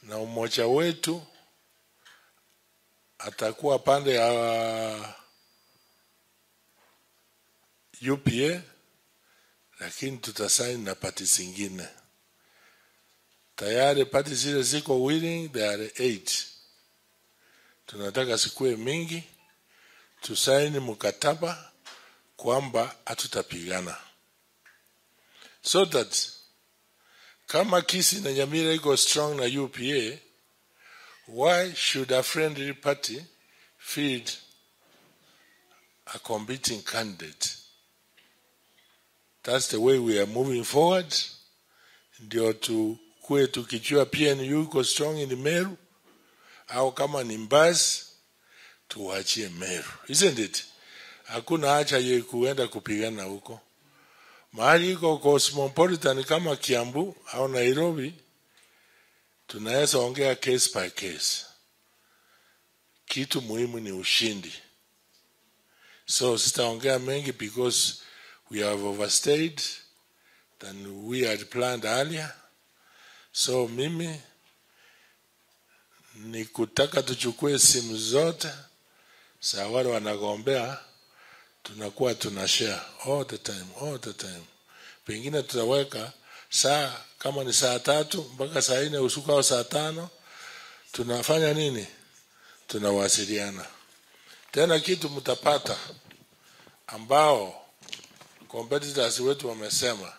Na umoja wetu atakuwa pande ya UPA, lakini tutasaini na party zingine. Tayari party zile ziko willing, there are 8. Tunataka sikue mingi, tusaini mkataba kwamba hatutapigana. So that kama Kisii na Nyamira iko strong na UPA, why should a friendly party feed a competing candidate? That's the way we are moving forward. Ndio tukue tukijua PNU iko strong in Meru, au kama ni Mbasi tuachie Meru, isn't it? Hakuna haja ya kuenda kupigana huko. Mahali iko cosmopolitan kama Kiambu au Nairobi, tunaweza ongea case by case. Kitu muhimu ni ushindi. So sitaongea mengi because we have overstayed than we had planned earlier. So mimi ni kutaka tuchukue simu zote za wale wanagombea, tunakuwa tunashare all the time, all the time. Pengine tutaweka saa kama ni saa 3 mpaka saa 4 usiku au saa 5, tunafanya nini? Tunawasiliana. Tena kitu mtapata ambao competitors wetu wamesema,